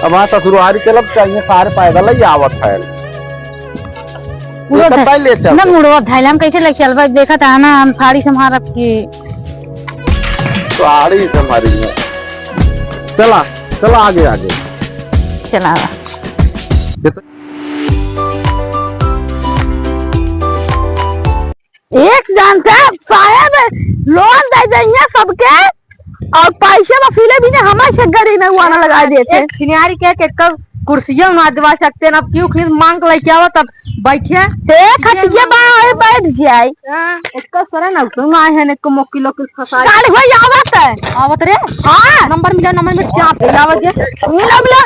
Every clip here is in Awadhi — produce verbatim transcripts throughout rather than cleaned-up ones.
अब हाँ, ससुरारी चलब चाहिए, सारे पैदल ही आवत है। पूरा ये तो ध-, पहले चल। ना मुड़वा धैल, हम कैसे लेके चलबे? देखा था ना, हम साड़ी संभारब की। साड़ी संभारी है। चला, चला आगे, आगे। चला। ये तो एक जानते साहेब लोन दे देंगे सबके, और पैसे वसूले भी ने हमारे से गड़ी में वाना लगा देते। एक छिनारी के, के कब कुर्सियों ना दिवा सकते ना, क्यों खीर मांग के लेके आवा तब बैठे। ते खटिया बा, आए बैठ जाए। हाँ, एक सरे ना उठो, ना है, एक मोकिलो के फसाई। गाड़ी भाई आवत है। आवत रे? हाँ। नंबर मिला, नंबर में चाप दे, आवत जे। मिला, मिला।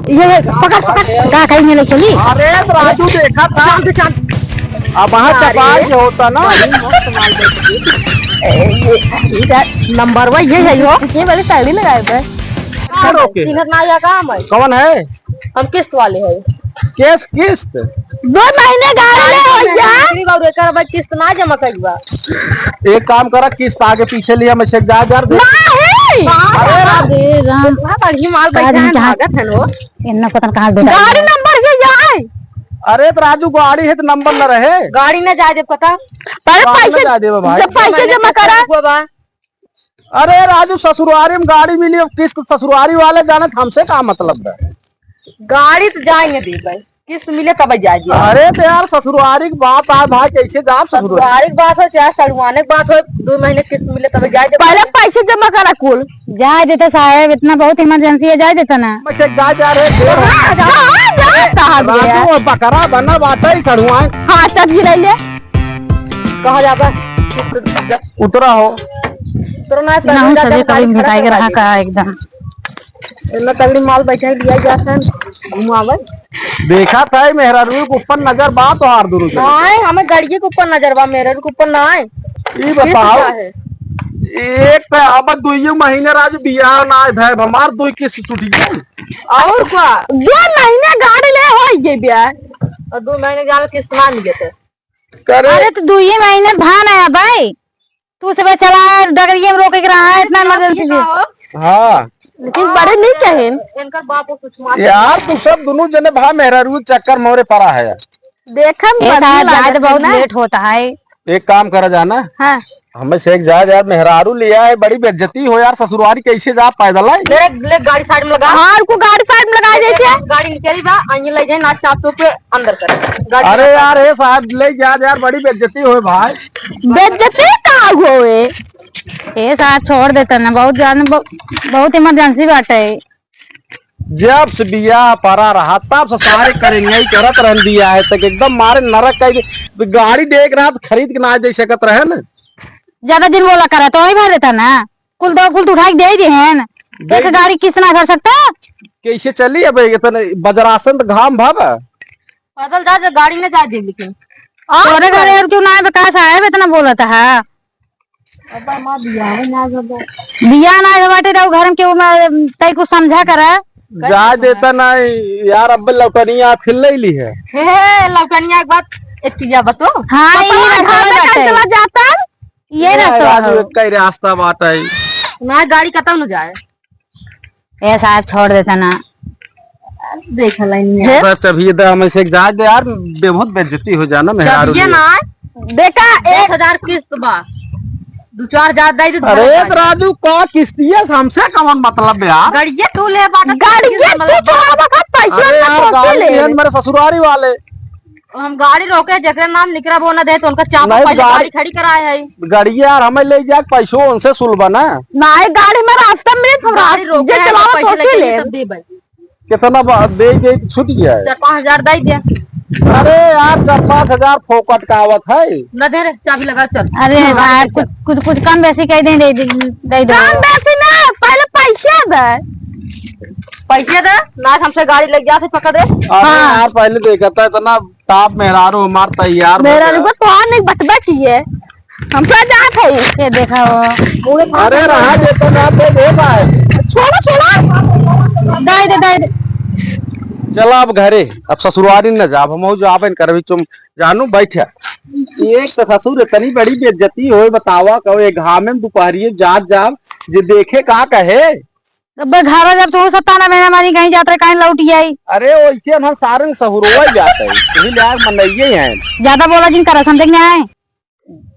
ये पकड़, पकड़। का कहीं नहीं चली? अरे, तो राजू देखा था। चांद, चांद। अब वहाँ अरे। चपाल जो होता ना। बड़ी मस्त माल बेचती। ए, ये, ये नंबर वन ये है यो। ये वाली साड़ी लगाए थे। करो के? चिन्हत ना आया का हम? कौन है? हम किस्त वाले हैं। किस किस्त? दो महीने गाड़ी ले हो गया। तीन बार एकर अब किस्त ना जमा कइबा। एक काम करा, किस्त आगे पीछे लिया, मैं चेक जा यार दे। नहीं। अरे राम। अरे राम। इतना बढ़िया माल बैठा है, भागत है लो। इतना पता कहाँ बेटा। गाड़ी नंबर ये आए। अरे तो राजू, गाड़ी है तो नंबर न रहे। गाड़ी न जाए दे पता। पहले गाड़ी न पैसे, जाए देबे भाई। जब पैसे जमा करा। अरे राजू, ससुरारी में गाड़ी मिली, अब किस्त ससुरारी वाले जाने, तो हमसे का मतलब है? गाड़ी तो जाए न देबे, किस्त मिले तब जाए दे। अरे तो यार, ससुरारी की बात आए भाई, कैसे जाब ससुरारी? ससुरारी की बात हो चाहे सड़ुआने की बात हो, दो महीने किस्त मिले तब जाए दे। पहले पैसे जमा करा कुल। जाए देता साहेब, इतना बहुत इमरजेंसी है, जाए देता ना। बस एक जा, जा रे, देर हो। हाँ, जा, जा, जा, साहब, ये राजू, है। वो बकरा बना बाटे ही सड़ुआन। हाँ, चल भी रही है। कहाँ जाबा? उतरा हो। उतरा ना, ना, हम सजे कभी मिटाई के रहा का एकदम। इतना तगड़ी माल बैठा लिया जाता है, घुमावे। देखा था, मेहरारू के ऊपर नजर बा तोहार दुनू जने। नाय, हमें गड़िए के ऊपर नजर बा, मेहरारू के ऊपर नाय। ई बताओ, का है? एक तो अब दुइये महीने राजू बियाह नाय भय, हमार दुई किस्त टूट गई। और का? दो महीने गाड़ी ले हो गई बियाह। और दो महीने गाड़ी किस्त ना मिले थे। करे। अरे तो दुइये महीने भान आया भाई। तू सब चला, डगरिया में रोके के रहा है, इतना इमरजेंसी थी। हाँ। लेकिन बड़े नहीं कहेन। इनकर बाप को कुछ मार यार, तू सब दुनू जने भा मेहरारू चक्कर मोरे पड़ा है यार। देखम ए साहब, जाए तो बहुत लेट होता है। एक काम करा जाना। हाँ। हमें से एक जाए यार, मेहरारू लिया है, बड़ी बेइज्जती हो यार, ससुरारी कैसे जा पैदल है? ले, ले गाड़ी साइड में लगा। हाँ, उनको गाड़ी साइड में लगा देते हैं। गाड़ी निकली बा, आइए ले जाए ना, चाप चुप के अंदर कर। गाड़ी अरे निकाल। यार, हे साहब, ले जा यार, बड़ी बेइज्जती होए भाई। बेइज्जती का होए? ए साहब, छोड़ देता ना, बहुत जान, ब-, बहुत इमरजेंसी बाटे। जब से बियाह परा रहा, तब से सारे करेंगे ही करत रहन बियाह है तक एकदम मारे नरक का। गाड़ी देख रहा तो खरीद के ना दे सकत रहे ना। ज्यादा दिन बोला करा तो वही भर देता ना। कुल दो कुल तो उठा के दे ही देहन। दे एक दे। गाड़ी किस्त ना भर सकता। कैसे चली अब इतने वज्रासन तो घाम भावा। पैदल जा, जा, गाड़ी में जा दे लेकिन। तोरे घरे और क्यों ना विकास आए, इतना बोलत है। अब माँ बियाह ना हो। बियाह ना हो बाटे तो घर में क्यों मैं तई कुछ समझा करा। जा देता ना यार, अब लौटनिया फिर ले ली है। हे, हे, लौटनिया एक बात, एक चीज बतो। हाँ, पता ये है, रखा घर में बाटे। चला जाता। ये ए, रस्तो राजू, हो। एक कई रास्ता बाटे। ना गाड़ी कतौ न जाए। ए साहब, छोड़ देता ना। देख लाइन में। साहब, चाबी दे, हम ऐसे जा दे यार, बे-, बहुत बेइज्जती हो जाना, मेहरारू चाबिये लिए। ना। देखा, दस हजार किस्त बा। दो चार हजार दे दे, अरे, भले तो राजू, का किस्तिया से हमसे कौन मतलब यार? गाड़िये तू ले बाटा, गाड़िये तू मतलब चलावा का पैसा अरे ना यार, पहुंचे गाड़ी ले। दिहन मेरे ससुरारी वाले। हम गाड़ी रोके, जेकरे नाम निकरा वो ना दे, तो उनका चापा नहीं, पहले गाड़ी गाड़ी खड़ी कराए है। गाड़ी यार, हमें ले जाए, पैसो उनसे सुलबा ना। नहीं, गाड़ी में रास्ता में हम गाड़ी रास-, रोके जे है, चलावा पैसे तो लेके ले। सब दे भाई। कितना बा-, दे, दे, छूट गया है। चार पाँच हजार दे दे। अरे यार, चार पाँच हजार फोकट का आवत है। ना दे रे, चाबी लगा, चल। अरे चल, यार, चल। कुछ, कुछ, कुछ कम बेसी कह दे, दे, दे, दे दो। कम बेसी ना, पहले पैसे दे। पैसे दे, ना हमसे गाड़ी लग जाते पकड़ रे। अरे हाँ। यार, पहले देखा था इतना टाप मेहरारू हमार तैयार हो मेहरारू गया। को तो नहीं बटबा की है। हम तो जात है। ये देखा हो। अरे रहा दे तो ना दे दे भाई। छोड़ो, छोड़ो। दाई दे, दाई दे। चला अब घरे, अब ससुरारी न जाब, हम जाबे न करबी। तुम जानू बैठा। एक तो ससुर इतनी बड़ी बेइज्जती होए, बतावा, कहो एक घामे में दोपहरिये जात जाब, जे देखे का कहे। अब घर जब तू सब ताना मेहना मारी कहीं जात रहे, कहीं लौट आई। अरे, वैसे हम सारंग सहुरवा जात है, यही ले आए मनइये हैं। ज्यादा बोला जिन करा, समझे कि नहीं?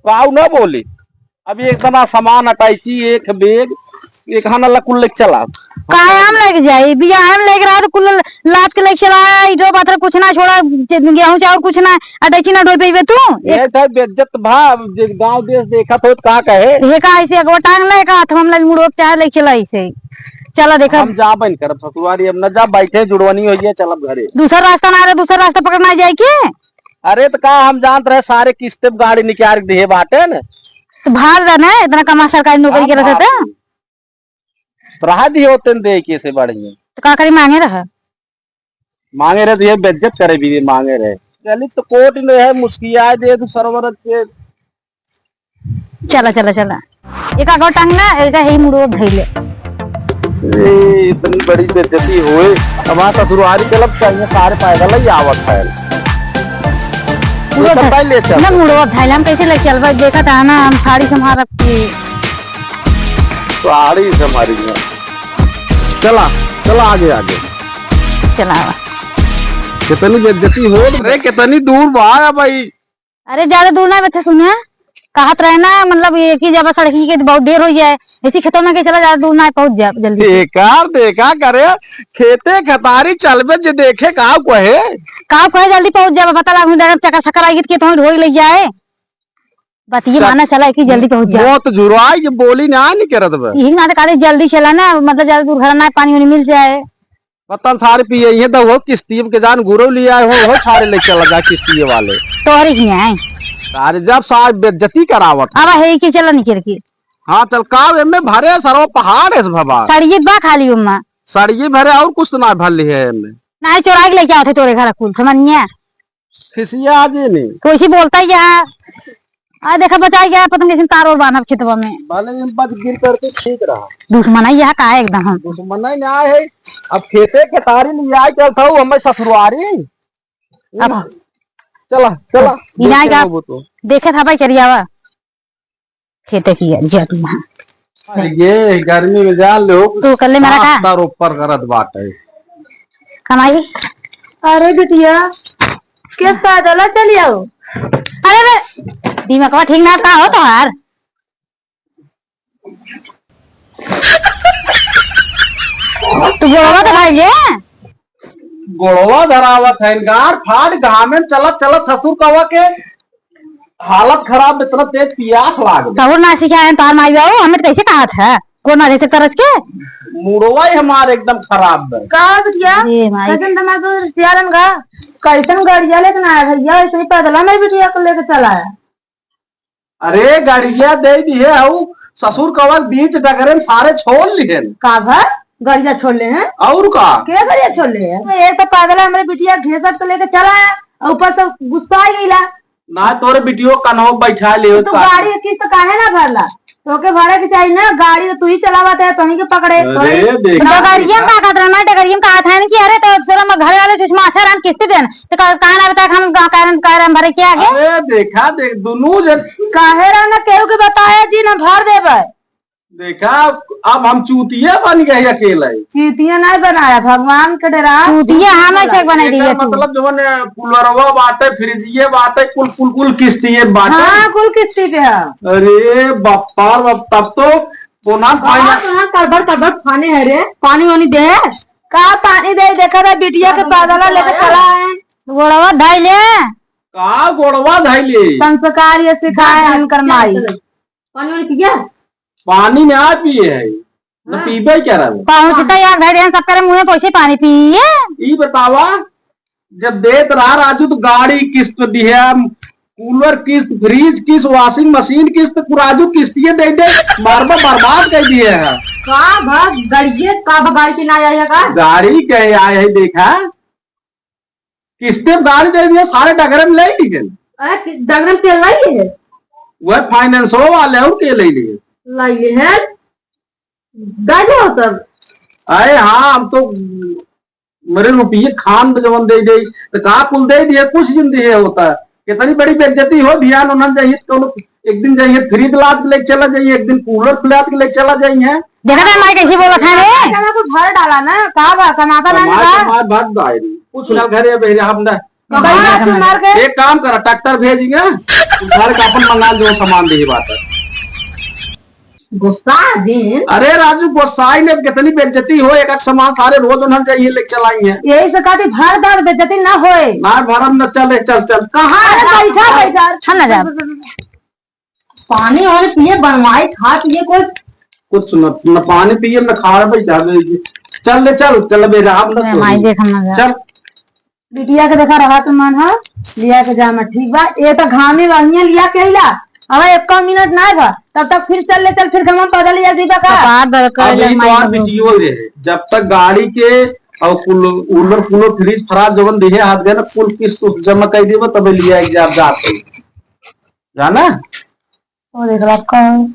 काऊ ना बोली। अभी एकदम आ सामान हटाई छी, एक बैग, एक हाना ला कुल लेके चला। काहे हम लेके जाई? बियाह हम लेके रहा तो कुल लाद के लेके चला आया, इधर बात कुछ ना छोड़ा, गेहूं चाउर कुछ ना, अटैची ना डोई पेबे तू। ये तो बेइज्जत भा, जे गांव देश देखत हो तो का कहे? ये का ऐसे अगवा टांग ले का, हाथ हम लग मुड़ो चाहे लेके चला ऐसे। चला देखा। हम जा बन कर फसुआरी, अब न जा, बैठे जुड़वनी होइए, चलब घरे। दूसरा रास्ता ना रहे, दूसरा रास्ता पकड़ना जाए के? अरे, त का हम जानत रहे, सारे किस्ते पे गाड़ी निकाल के दिहे बाटे न। त भार दा ना, इतना कमा सरकारी नौकरी के रहते त। रहा दिए होते न दे के से बढ़िया। त का करी, मांगे रहा। मांगे रहे त ये बेइज्जत करे भी, मांगे रहे। चली त कोर्ट में है, मुस्किया दे तू सरवर के। चला, चला, चला। एका गो टांग ना, एका ही मुड़ो धइले। ए, इतनी बड़ी बेइज्जती होए। हमार ससुरारी चलब चाहिए, सारे पैदल ही आवत है। मुड़ो ये सब धइ-, ले चल। ना मुड़ो धइले, हम कैसे ले चलबे? देखा था ना, हम साड़ी संभारब की। साड़ी संभारी है। चला, चला आगे, आगे। चलावा। कितनी बेइज्जती हो। अरे, कितनी दूर बा भाई। अरे, ज्यादा दूर ना बैठे, सुने, कहत रहे ना, मतलब, एक ही जगह सड़की के बहुत देर हो जाए, इसी खेतों में के चला, ज्यादा दूर ना पहुंच जाए जल्दी। बेकार देखा करे, खेते खतारी चलबे जे देखे, का कहे? का कहे, जल्दी पहुंच जाए, पता लग, चक्कर, चक्कर आई, के तो ढोई ले जाए। बतिये चल। माना चला कि जल्दी पहुंच जाए। मौत जुराई के बोली ना, नहीं करत बा। यही ना तो कहते, जल्दी चला ना, मतलब, ज्यादा दूर घर ना, पानी उनी मिल जाए। पतन सारे पिए, ये तो हो किस्ती के जान गुरु लिया हो, हो सारे ले चला जा किस्ती वाले। तोहरे की नहीं। सारे जब साहब बेइज्जती करावत। अब है कि चला निकल के। हाँ, चल, का एमे भरे सरो पहाड़ है भवा। सड़िए बा खाली उम्मा। सड़िए भरे और कुछ तो ना भर ली है एमे। नहीं, चोराई के लेके आवत है तोरे घर कुल, समझ नहीं है? खिसिया जी नहीं। तो इसी बोलता ही है। आ देखा, बचा गया, पता नहीं कैसे तार और बांधब खेतवा में। भले हम बच गिर करके ठीक रहा। दुश्मन है यह का है एकदम हम। दुश्मन है ना है। अब खेते खेतारी में आए चल था हमें ससुरारी। अब चला, चला, इनाय देखते का हो वो तो। देखे था भाई चरियावा। खेते की है, जब यहाँ। ये गर्मी में जान लो, तू कर ले मेरा का? सात तार ऊपर करत बाटे। कमाई? अरे बिटिया, के पैदल चली आओ? अरे रे, दिमागवा ठीक ना का हो तोहार? तू गोड़वा तो भाई ले। गोड़वा धरावत है, गार फाट घामे में चलत चलत ससुर कवा के हालत खराब, इतना तेज पियास लाग गई। सहुर ना सिखाए हैं तोहार माई बाबू, हमें तो कैसे कहा था? कौन ना जैसे तरस के? मुड़वा ही हमार एकदम खराब है। का बिटिया? ए माई। कैसन दिमाग सियारन का? कैसन गाड़िया लेके ना आया भैया, इतनी पैदल हमारी बिटिया को लेके चला है। अरे, गड़िया दे दिए हऊ, ससुर कवल बीच डगरे में सारे छोड़ लिहेन। का भा? गड़िया छोड़ ले हैं? और का? के गड़िया छोड़ ले हैं? तो एक तो पैदल हमरे बिटिया घेसट के लेके चला है, और ऊपर से गुस्सा आ गईला। ना, तोरे बिटियो कन्हो बैठा ले तो का? गाड़ी की किस्त काहे ना भरला? तोके भरे के चाहिए ना, गाड़ी तो तू ही चलावत है, तोही के पकड़े। अरे, देखा, डगरिया देखा। का कहत रहा ना, डगरिया का कहत है कि अरे, तो तोरा में घर वाले कुछ माछा रहन किस्ती देन, तो का-, कहा ना बता, हम गा-, कारण, कारण भरे के आगे? अरे, देखा, देख, दोनों जन काहे रहा ना, केहू के बताया जी, ना भर देबे। देखा, अब हम चूतिया बन गए अकेले। चूतिया नहीं बनाया, भगवान के डरा। चूतिया हमें से बनाई दिया एकर तू। मतलब, जवन कूलरवा बाटे, फ्रिजिये बाटे, कुल, कुल, कुल किस्तिये बाटे। हाँ, कुल किस्ती पे है। अरे, बाप रे बाप, तब तो कोना कहाँ, पानी कहाँ कड़बड़, कड़बड़ फाने है रे? पानी वानी दे। का पानी दे? देखा था बिटिया के पागला लेके चला है। गोड़वा धइले। का गोड़वा धइले? संस्कार ये सिखाए हैं उनकर माई। पानी वानी पिया? पानी ना पिए है, न हाँ। पीबे क्या रहे? पहुँचता यार भाई, रहन सब करे मुँह में पैसे पानी पिए। ई बतावा, जब देत रहा राजू तो गाड़ी किस्त दिहे, कूलर किस्त, फ्रिज किस्त, वॉशिंग मशीन किस्त, राजू किस्तिये दे दे, बर्बा-, बर्बाद कर दिए है। का भा गड़िए, का भा गाड़ी के ना आया का? गाड़ी के आए है, देखा, किस्ते पे गाड़ी दे दिए, सारे डगरे में ले लीजिए। अरे, डगरे में तेल लाई है? वह फाइनेंसो वाले और के ले लिए? लाई है? गाड़ी हो तब? अरे हाँ, हम तो मेरे रुपये खान जवन दे दे, तो का कुल दे दिए, कुछ दिन दिए होता है। कितनी बड़ी बेइज्जती हो, ध्यान उन्होंने जाइए, तो एक दिन जाइए फ्रिज लाद के लेके चला जाइए, एक दिन कूलर लाद के लेके चला जाइए। देखा था माई कैसी बोलत है रे? चना को भर डाला ना, का बा, कमाता ना कमाए, बा। कमाए भर डाल। कुछ ना घरे बहिरे हम ना। कमाए ना चुनार के। एक काम करा, ट्रैक्टर भेजेंगे, घर का अपन मंगाल जो सामान दे बात है। गुस्सा दिन। अरे राजू, गुस्साई ने कितनी बेइज्जती हो, एक एक सामान सारे रोज उन्हन जाइए लेके चलाई है। यही से कहती भर दर बेइज्जती ना होए। ना भरम न चले, चल, चल। कहाँ अरे है? बैठा, बैठा। हम ना जाब। पानी वानी पिए, बनवाई खा पिए कोई। कुछ न, न पानी पिए, न खाए, बैठा दे। चल ले, चल, चल बे, राम न ए, माई सोई। देख, हम ना जाब। चल। बिटिया के देखा रहा तो मन हा, लिया के जा मत, ठीक बा? ये तो घामे बा, हियां लिया के अइला, अब एक मिनट ना बा, तब तक फिर चल ले, चल, फिर घाम पैदल लिया जीबा का? कपार दर्द करे अब ले, ये माई तो आप बाबू। बिटियो रे, जब तक गाड़ी के और कूल-, कूलर, कूलर, फ्रिज, फ्राज जवन दिहे हाथ गए ना, कुल किस्त उस्त जमा कर देबो, तबे लिया के आप जाते। जाना? वो देख रहा कौन?